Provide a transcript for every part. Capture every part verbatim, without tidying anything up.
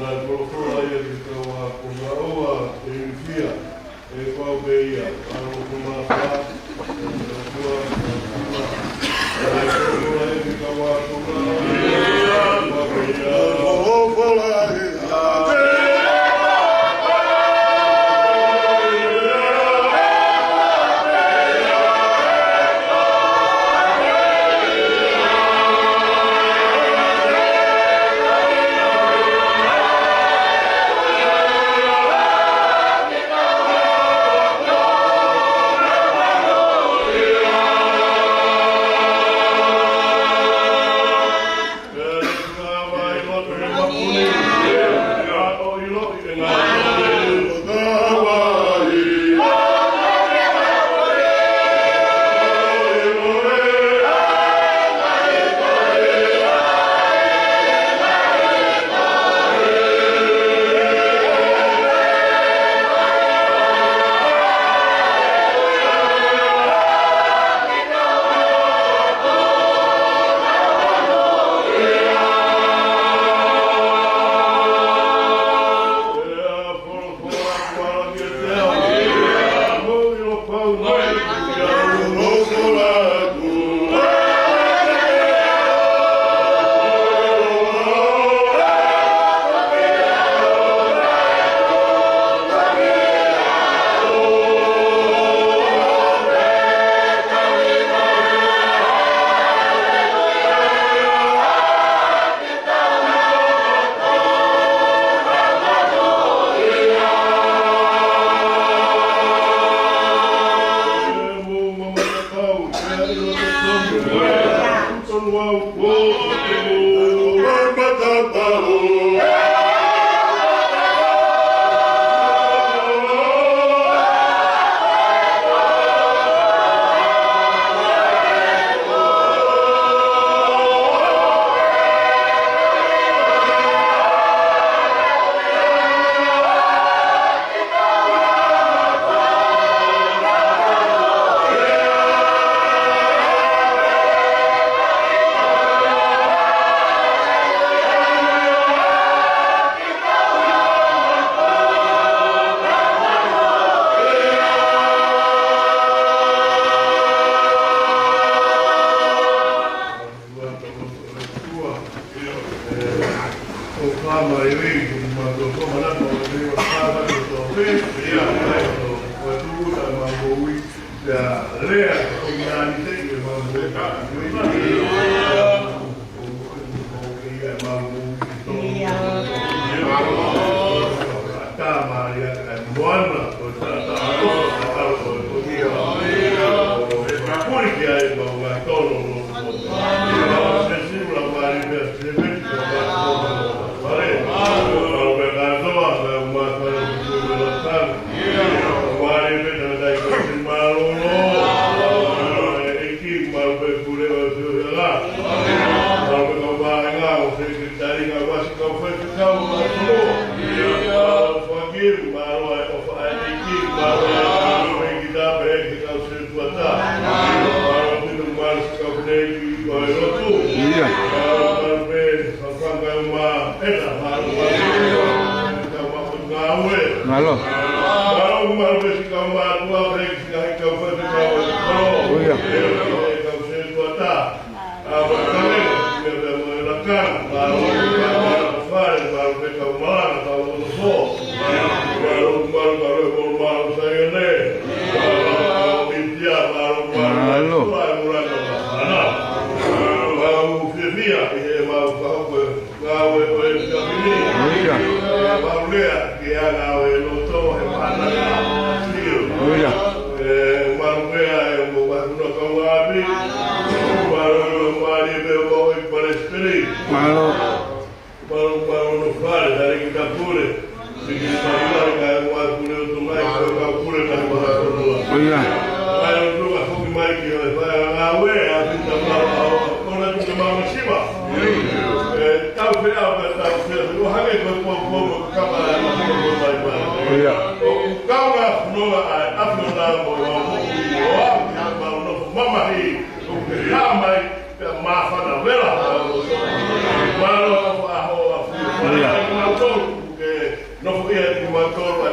Folofola ia ki he kau ākonga, ʻoua ʻe ilifia, ʻe pau pē ia. Mālō ko Maka, ʻe Tokua, folofola ia ki he kau ākonga, ʻe pau pē ia. Folofola ia. Mālō. ʻOia. Mālō. ʻOia. ʻOia. Mālō. ʻOia. ʻOia. ʻOia.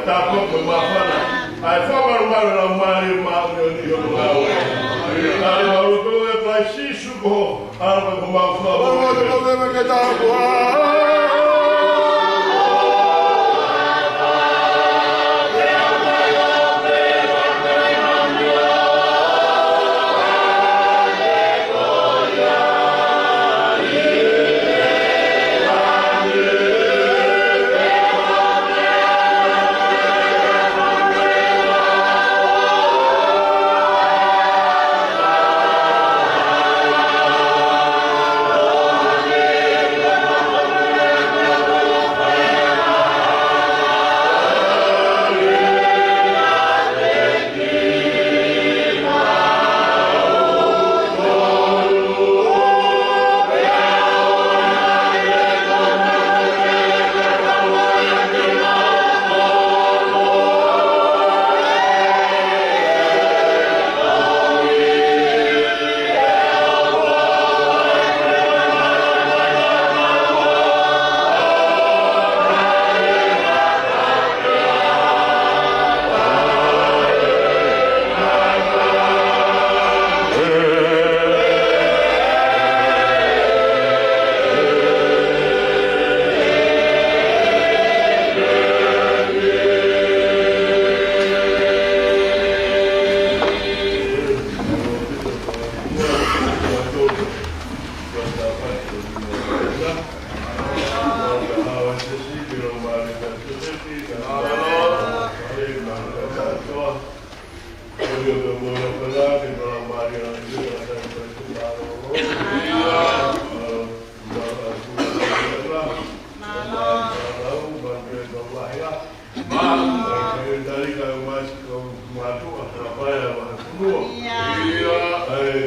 Tāpuaki mo e māfana ʻa e fakamalumalu ʻa e Laumālie Māʻoniʻoni ʻi hono ngāue. Tali malu koe ʻe Kalaisi Sīsū ko ho ʻAlo pea ko homau Fakamoʻui.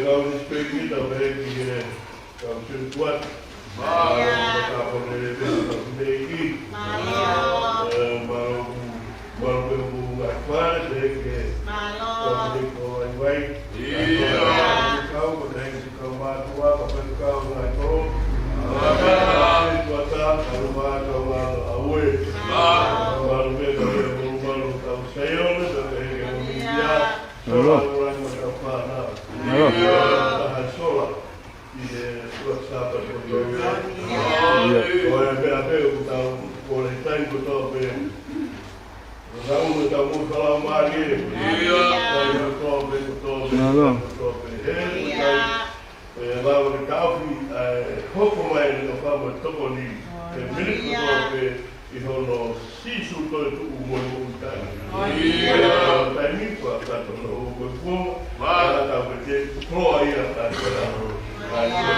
Kau nisipeki tau pehē ki he kau sētuata. Mālō. Mālō. Mālō. Mālō. Mālō pē mo e ngaahi fale, pehē ki he kau sētuata ʻi Vaivai. Kau, kau mātuʻa, kau pē kau ngaahi kolo. Sētuata, kau mātuʻa, kau ngaahi ʻauē. Mālō pē, pehē mo e mālō kau Saione, pehē ki he kau Mītia. Mālō. Sola, ora, mo e kau fānau. Mālō. Taha sola. ʻI he ʻuluaki Sāpate ko ia. ʻIo. Ko e meʻa pē ʻoku tau kole taimi kotoa pē. Tau ō tau mo e fakalaumālie. ʻIo. Taimi kotoa pē, kotoa pē, kotoa pē. He ʻoku tau, ʻe, lava ke taʻofi, ʻe, hoko mai ʻene ʻofa mo e tokoni. He miniti kotoa pē ʻi hono Sīsū toetuʻu mo e moʻui taʻengata. ʻIo. Taimi ko ia ka tau ō ko e kuonga. Mālō. Ka tau pehē ko ia ka tau ō. ʻIo.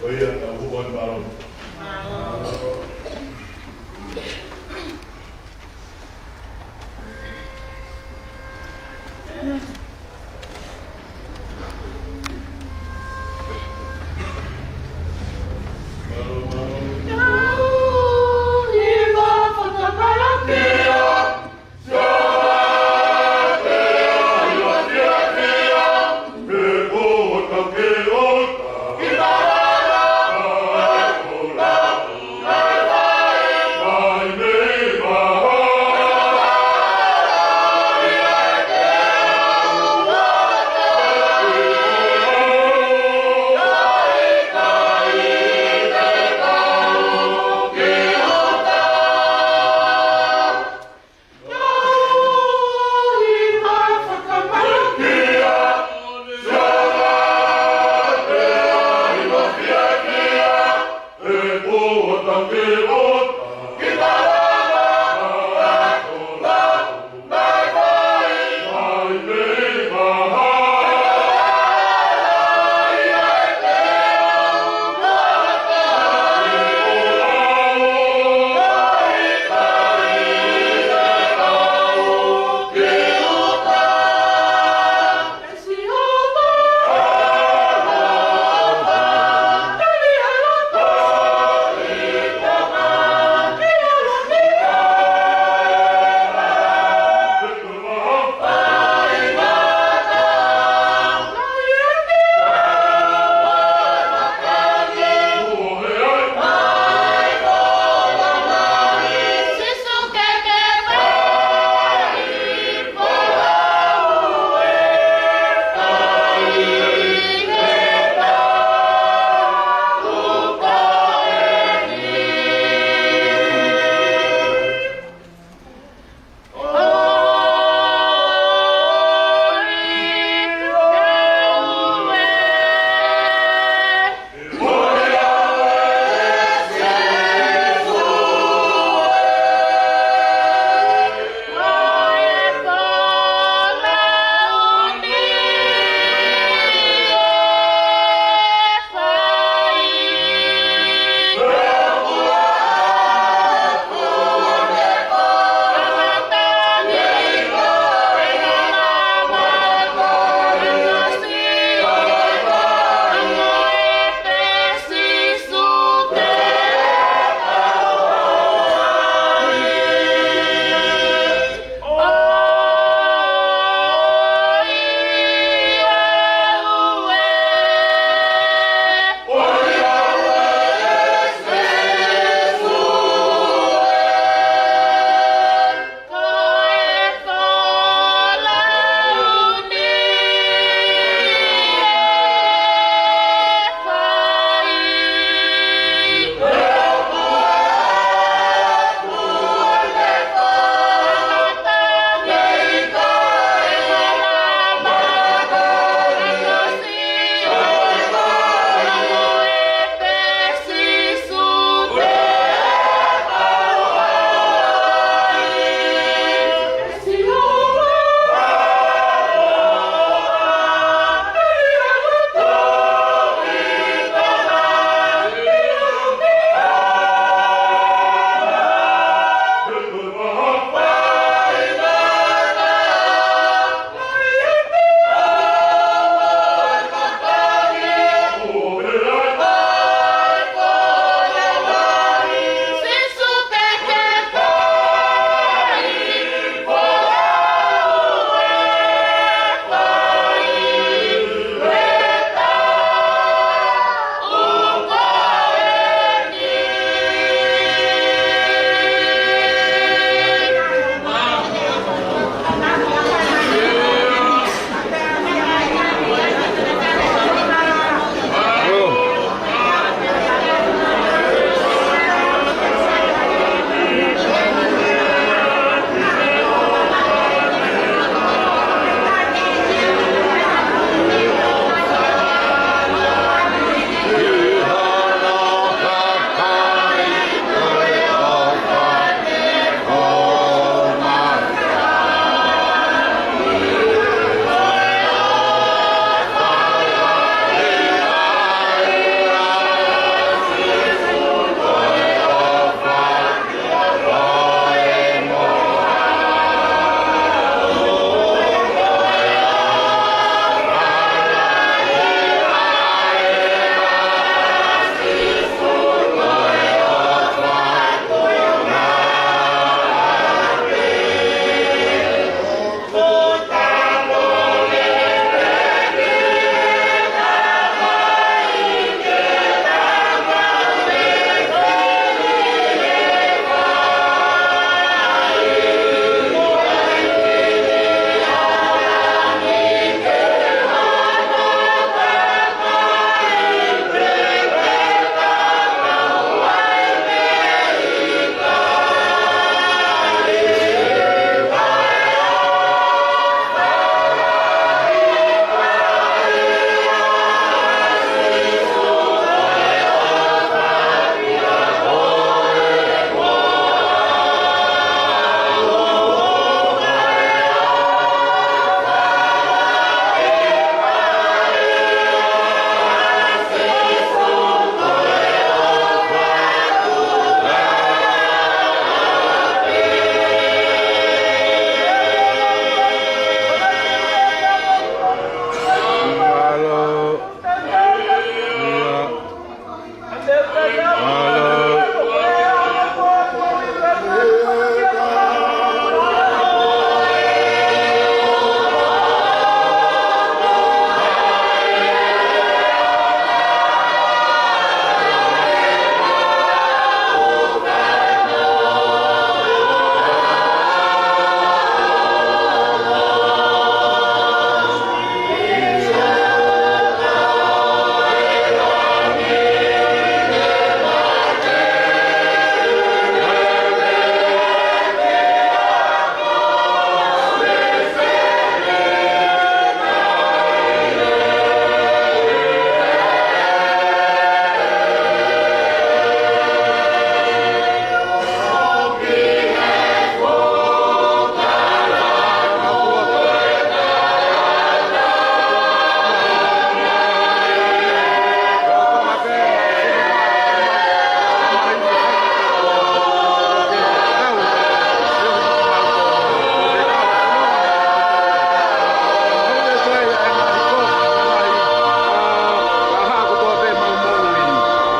Ko ia ka ō ko e mālō. Mālō.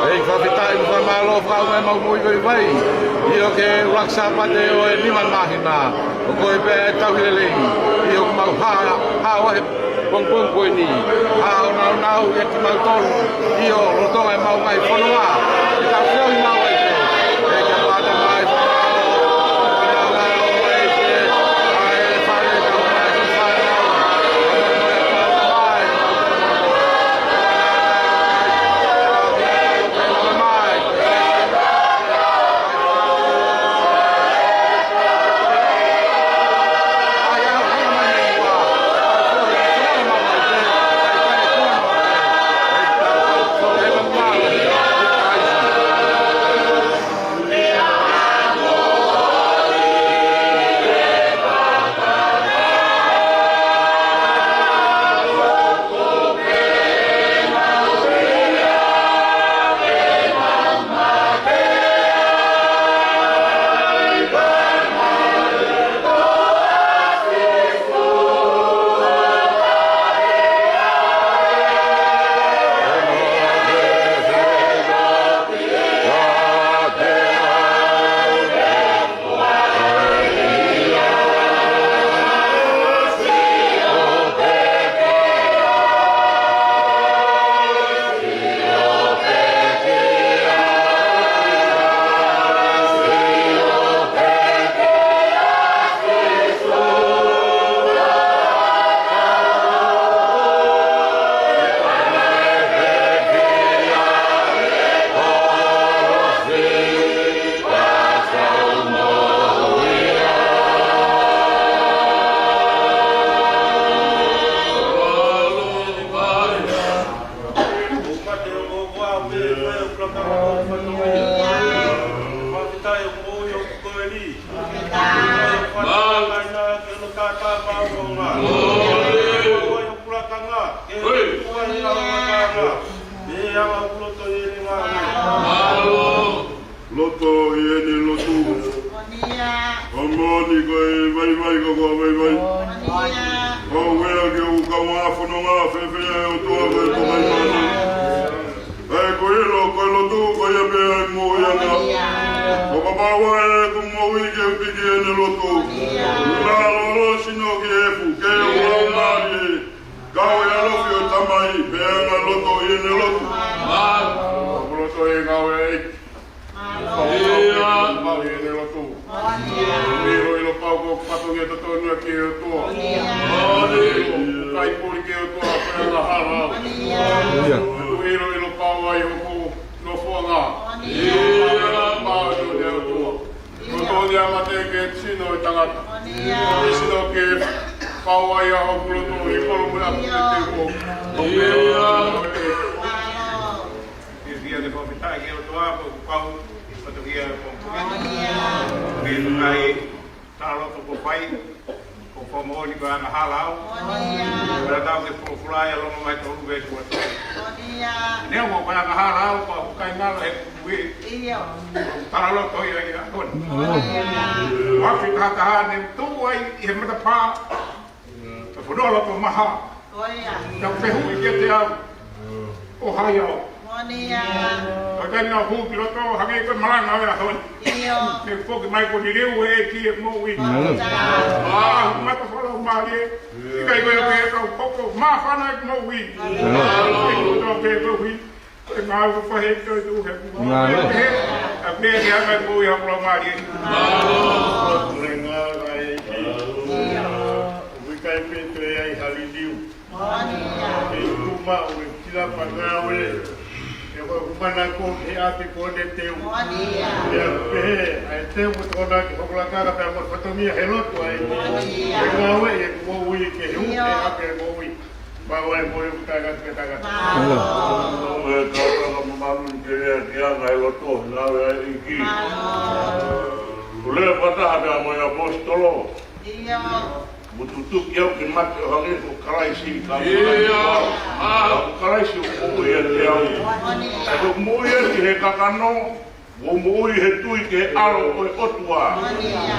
ʻEiki, fakafetaʻi mo fakamālō fakaʻamu ʻemau moʻui vaivai. ʻIo, ke ʻuluaki Sāpate ʻo e nima māhina. ʻOku ʻi ai pē ʻa e tauhi lelei. ʻIo, ʻoku mau hā, hā ʻo e pongipongi ko eni. Hā ʻo nāunau ʻiate kimautolu. ʻIo, lolotonga ʻemau ngaahi fononga. ʻE tau feohi maʻu ai pē. ʻEiki, ʻoku ʻatā mai. Loto ʻi heʻene lotu. ʻOku moʻoni ko e vaivai ka ko e vaivai. ʻOku ʻi ai ke u kau ʻa e fononga fēfē ʻa e ʻOtua ko e Tamai māʻoniʻoni. ʻE ko e ʻilo, ko e lotu, ko ia pē ʻa e moʻuiʻanga. ʻOku pau ʻa ʻeku moʻui ke u piki ʻene lotu. Mālōlō sino ki he efu, ke u lau mālie. Kau ʻi he ʻalofi ʻo e Tamai, pea ngaahi loto ʻi heʻene lotu. ʻOku loto ʻi he ngāue ʻa e ʻEiki. Mālō. Mau ʻi heʻene lotu. ʻOku ʻilo, ʻilo pau ko e fatongia totonu ki he ʻOtua. ʻOku ʻikai puli ki he ʻOtua, ko e angahala. ʻOku ʻilo, ʻilo pau ai hoku nofoʻanga. ʻIlo pau ʻi he ʻOtua. Ko e tō ni a mate ke sino e tangata. Ke sino ke pau ai ʻa hoku loto ʻi he kolomu ʻa e pō. Ke fia ke fakafetaʻi ki he ʻOtua ko e pau, ko e tō ia e pō. Ke tukai, tā loto ko fai, ko fakamoʻoni ko e angahala au. Pea tau ke fulofula ʻi he Loma vahe tolu veesi ua tolu. Neongo ko e angahala au, ko e ʻikai ngalo he kupu ē. Tala loto ia ia kona. Wafi tahataha ne tuʻu ai ʻi he matapā. Ka fonua loto maha. Ka fehuʻi kiate au. ʻO hai au. Ka ʻi he taimi naʻa ku hū ki loto, hangē ko e malanga ʻo e ʻaho ni. ʻIo. Ke foki mai ko e liliu ʻEiki ʻi he moʻui. ʻIo. ʻA, mata fala o mālie. ʻIkai ko ia pē ka ʻoku hoko māfana ʻi he moʻui. ʻIo. ʻIkai ko ia pē ko e hui. Ko e ngāue ko e fai ʻe he toetuʻu he kuo. ʻIo. ʻA pē ke anga e moʻui ha kula mālie. ʻIo. ʻIkai pē toe ai ha liliu. Ke tuʻu maʻu e kila pangāue. Ke ko e kumana ko e ʻapi ko ʻene teu. Pea pehē, ʻa e teu mo tokona ke hokulakaka pea mo fatongia he lotu ai. Ke ngāue ʻi he moʻui ke hu e ʻapi e moʻui. Mau ai moʻui ʻoku taʻengata pea taʻengata. Mālō. Mo e kau kaka mamalu ni ke lea ki anga e loto, ngāue ʻa e ʻEiki. Ko e lea fakataha pea mo e ʻaposetolo. Mo tutuki au ke mate ʻo hangē ko Kalaisi ka. ʻIo. Ka ko Kalaisi ʻoku moʻui ʻiate au. ʻOku moʻui ʻiate he kakano, ʻoku moʻui he tui ki he ʻAlo ʻo e ʻOtua.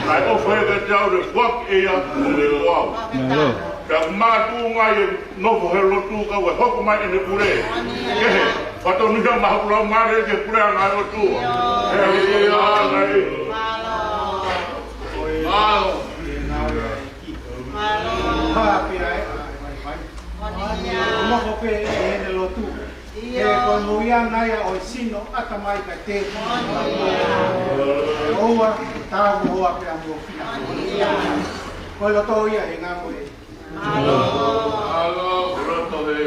Naʻe ʻofa ia kiate au, ne foaki ʻe ia ʻo ne ko au. Pea ʻoku makatuʻunga ʻi he nofo he lotu ka ʻoku hoko mai ʻene pule. Kehe, fatongia maha pula mare ke pule ʻa e ʻOtua. ʻIo. Mālō. Mālō. Mālō. Pā pē ʻa e, ʻa e vaivai. Mālō. Nofo pē ʻi heʻene lotu. ʻIo. He ko e moʻui ʻana ia ʻo e sino, ʻatamai kae tēpile. Mālō. ʻOua, tau mo hoa pea mo fina. Mālō. Ko e loto ia he ngāue. Mālō. Mālō. Loto he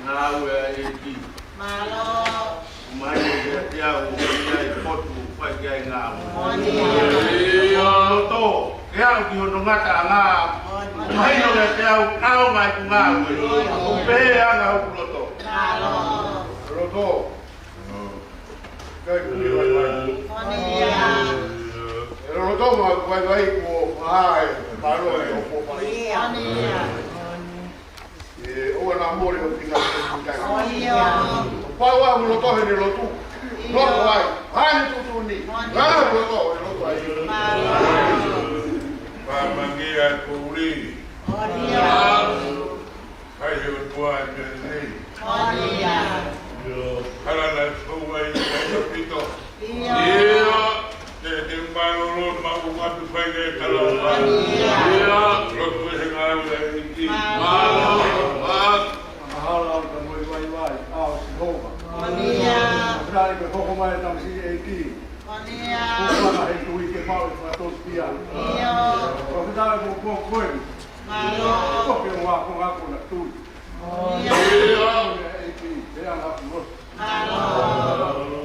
ngāue ʻa e ʻEiki. Mālō. Mai e te au, ia e potu, fai ki ai ngā. Moʻoni. Loto, ke au ki hono ngataʻanga. Mai no ke te au, au ngai ku ngā. Pea ngā loto. Mālō. Loto. Kai ku ni vai vai. Moʻoni. E loto ma vai vai ko ai. Mālō e o ko vai. Moʻoni. ʻE, ʻoua naʻa mole ʻo pina. ʻIo. Pau ʻa e loto he ne lotu. ʻIo. Loto ai. Ai ne tuʻutuʻuni. ʻIo. Ai loto, loto ai. Mālō. Pāmangia ko uri. ʻIo. Ai he ʻOtua e mea nei. ʻIo. Hala na fou ai, ai pito. ʻIo. ʻIo. Te te mālōlō maʻu atu fai ke tala. ʻIo. ʻIo. Lotu he ngāue ʻa e ʻEiki. Mālō. Mālō. Mahalo au ka moʻui vaivai, ʻa Sihova. ʻIo. Tali ke hoko mai e tamasiʻi ʻEiki. ʻIo. Kuo pama he tui ke maʻu e fakatoukia. ʻIo. Ko ke tala ko ko koe. Mālō. Ko ke ua ko ngā ko na tui. ʻIo. ʻEiki, te anga kuo. Mālō. Mālō.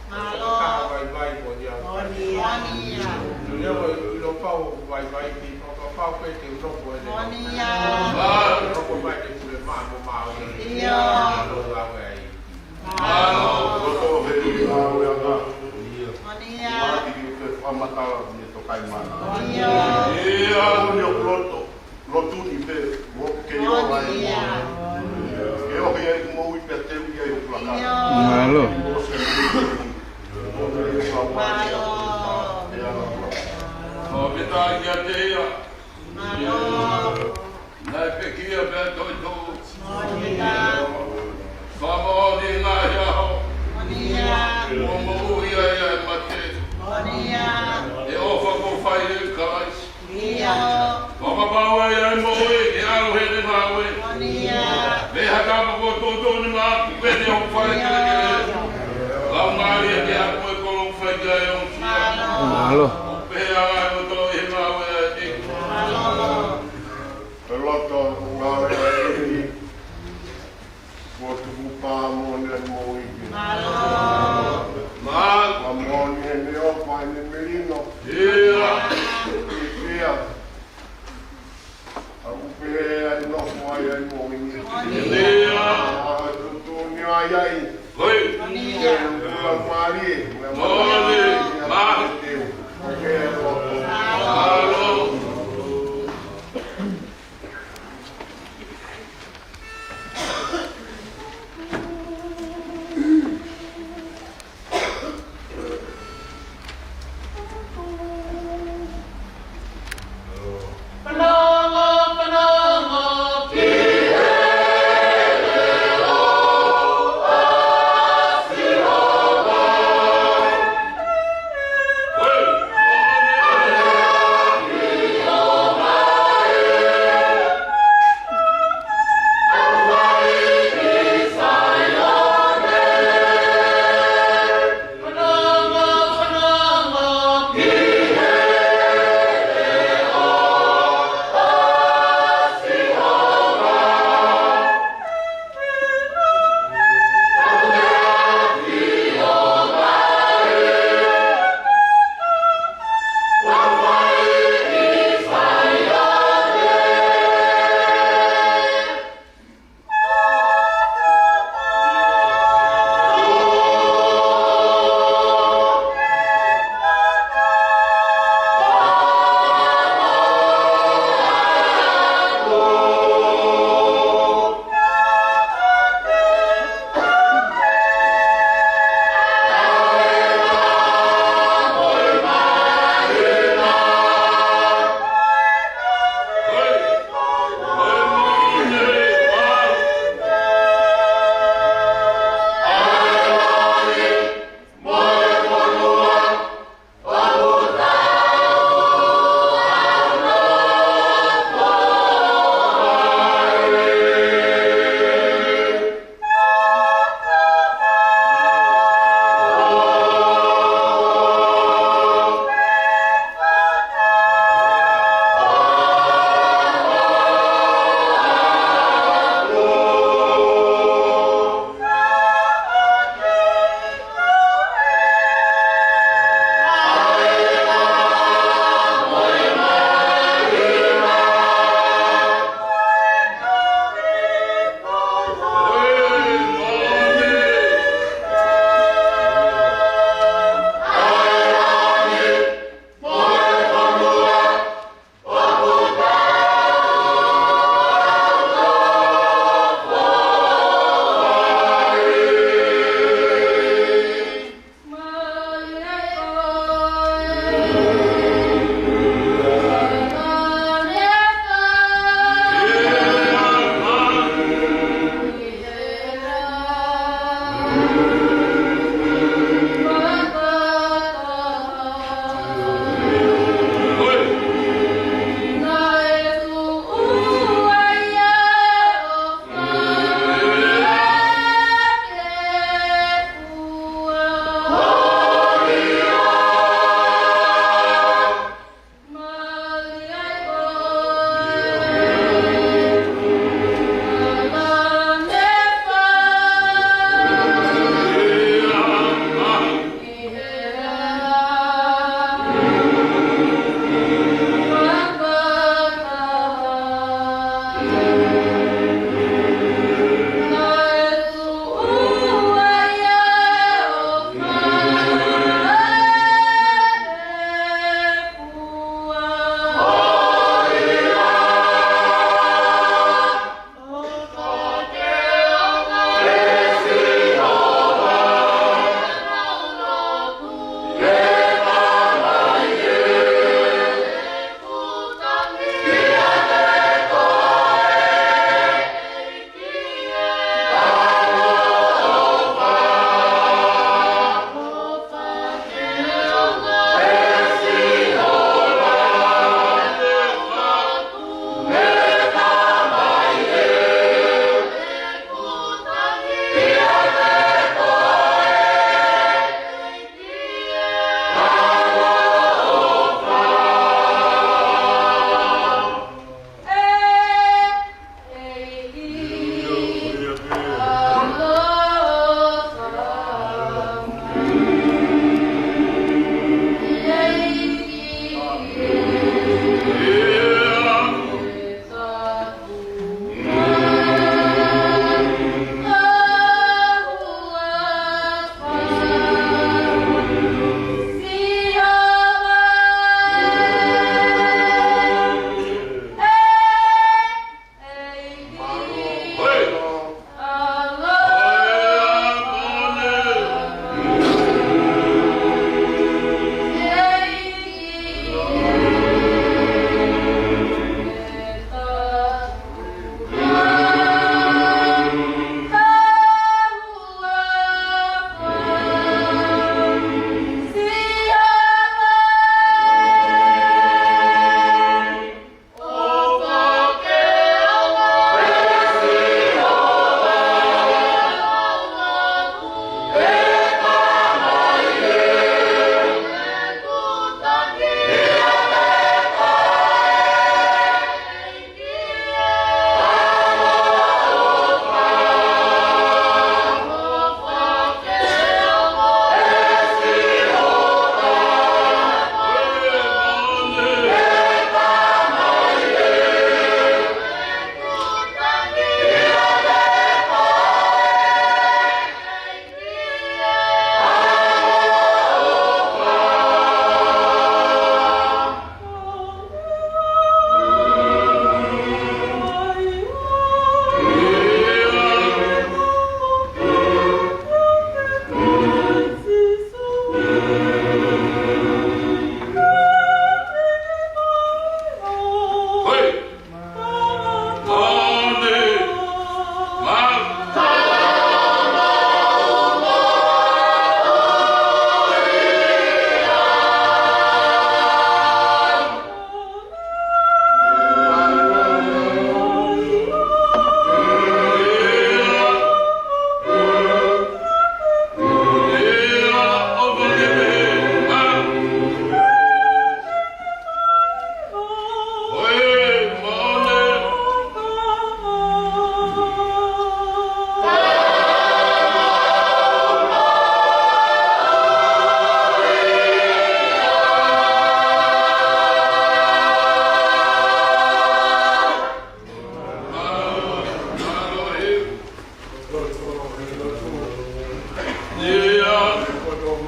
Mālō. Ka vaivai ko ia. Moʻoni ia. Leo e ilo pau vaivai ki, ʻo ka pau pē te ulo ko e leo. Moʻoni ia. Mālō. Ko mai te pule mā, mo mā o. ʻIo. Mālō, lau e ai. Mālō. Loto he ui lau e anga. Moʻoni ia. Mālō, ki te fakamatala ni to kai mana. ʻIo. ʻIo. Ni o loto. Lotu ni pē, mo ke ni o lai. Ke o hia i mo i pē te u ia i o plaka. Mālō. Mālō. Mālō. Mālō. Mālō. Mālō. Naʻe pekia pea toitō. Mālō. Fakamoʻoni ngaahi ʻaho. Mālō. Mo moʻui ai ʻa e mate. Mālō. ʻE ʻofa kuo fai ʻe Kalaisi. ʻIo. Fakapapauʻi ʻa e moʻui, ʻe ʻalu heʻene ngāue. Moʻoni ia. Mei ha tapa kuo tuʻutuʻuni maʻaku, pea te u fai kelekele. Laumālie ke aʻu e kolo fai ki ai ʻo sia. Mālō. Pea ʻalu ʻo toʻo ʻi he ngāue ʻa e ʻEiki. Mālō. Loto ngāue ʻa e ʻEiki. Kuo tuku pā moʻoni ʻa e moʻui. Mālō. Mālō. Pā moʻoni ʻene ʻofa, ʻene melino. ʻIo. ʻIo. ʻOku pehē ʻa e nofo ai ʻa e moʻui ni. ʻIo. ʻA e tuʻutuʻuni ai ai. Hoi. ʻIo, ʻoku lau mālie. Mālie. Mālie. ʻOku ke ʻofa. Mālō.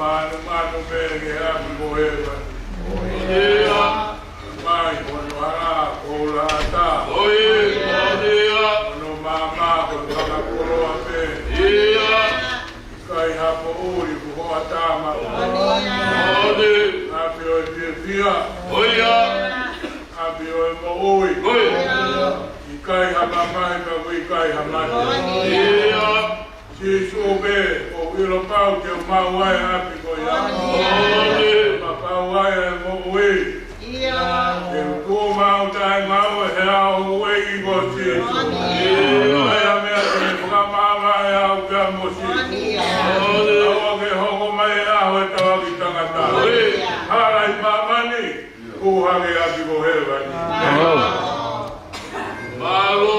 Mānumanu pē ki he ʻapi ko hēvani. ʻIo. Mai hono hala ko ʻUlaʻatā. ʻIo. Hono maama ko e fakakoloa pē. ʻIo. ʻIkai ha moʻui ko hoʻatā maʻu. ʻIo. ʻApi ʻo e fiefia. ʻIo. ʻApi ʻo e moʻui. ʻIo. ʻIkai ha mamahi ka ʻoku ʻikai ha mate. ʻIo. Sīsū pē, ʻoku ʻilo pau te u maʻu ai ʻapi ko ia. ʻIo. Pea maʻu ai e moʻui. ʻIo. Te u tuʻu maʻu taʻemaʻu he ʻao ueʻi ko Sīsū. ʻIo. ʻAi ha meʻa ke fakamaama e au pea mo Sīsū. ʻIo. ʻAua ke hoko mai e ʻaho e tauʻaki tangata. ʻIo. Hala ʻi māmani, hū hake ʻapi ko hēvani. Mālō. Mālō.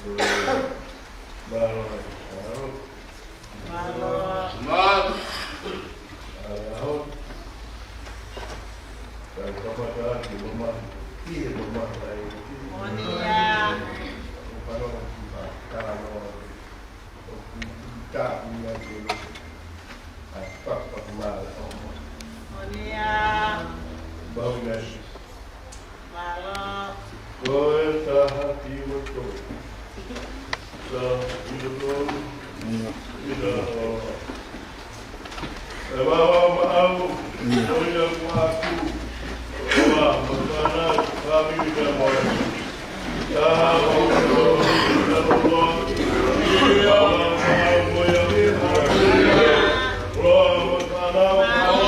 Mālō, mālō. Mālō. Mālō. Mālō. Kai kamata atu, mama. Ki he mama, kai. Moʻoni ia. Ko pano ki pa, ka no. O ki ta, ki a ki. Ai, pa, pa, mālō. Moʻoni ia. Bau ngai. Mālō. Ko e taha ki loto. Taha ki loto. ʻIo. ʻIo. E vava maʻau. ʻIo. Ko ia kuo aku. Ua, makana, kami ka moe. Taha, ua, ua, ua, ua, ua, ua, ua, ua, ua,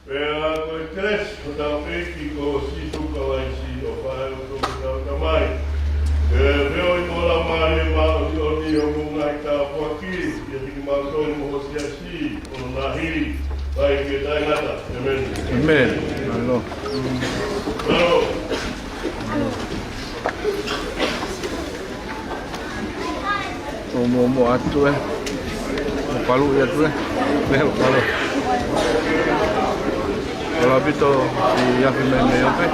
Pea ko e kelesi ʻa hotau ʻEiki ko Sīsū Kalaisi, ʻofa ʻa e ʻOtua ko hotau Tamai, pea mo e feohi ʻa e Laumālie Māʻoniʻoni, ʻo hoko ʻo ngāue ʻi he tāpuaki, ʻiate kimautolu mo ho siasi, ʻo lahi, pea ʻikai ke taʻengata. ʻĒmeni. ʻĒmeni. Mālō. Mālō. ʻO mo mo atu ē. ʻO palu ia atu ē. Mea ʻo palu. ʻOku lahi ʻaupito ʻi he ʻaho ni mei ʻope.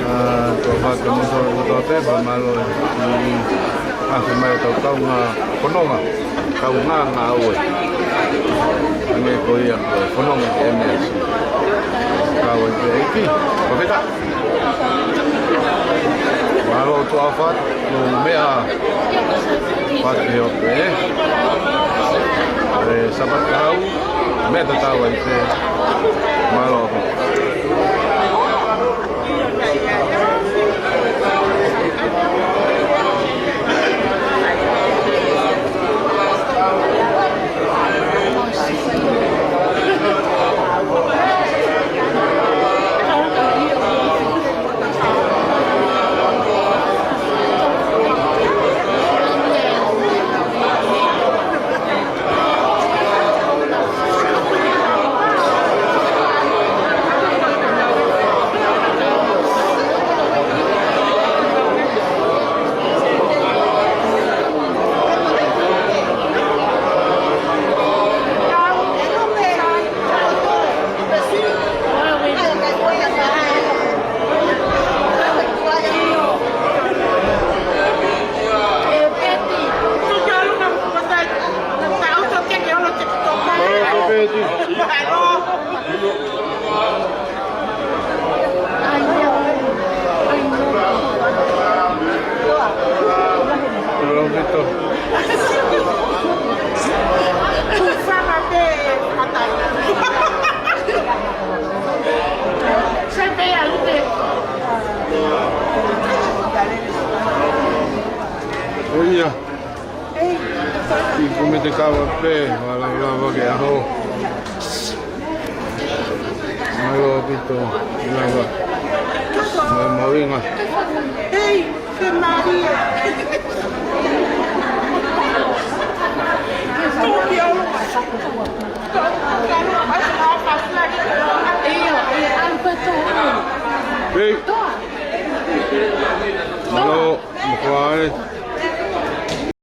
ʻA, ko Fakamafola kotoa pē, fakamālō ʻi he ʻaho mai ʻetau kaungā fononga, kaungā ngāue. Hangē ko ia ko e fononga ki M S. Kau ai pē ʻEiki, Pāfeta. Mālō tuʻa fat, no mea fat e ope. E, Sapat kau, mea tatau ai pē. Mālō. ʻO ia. ʻI he kumi te kava pē, vala lava ke aho. Mālō ʻaupito, lava. Mālō mahuʻinga. Hei, ke Maria.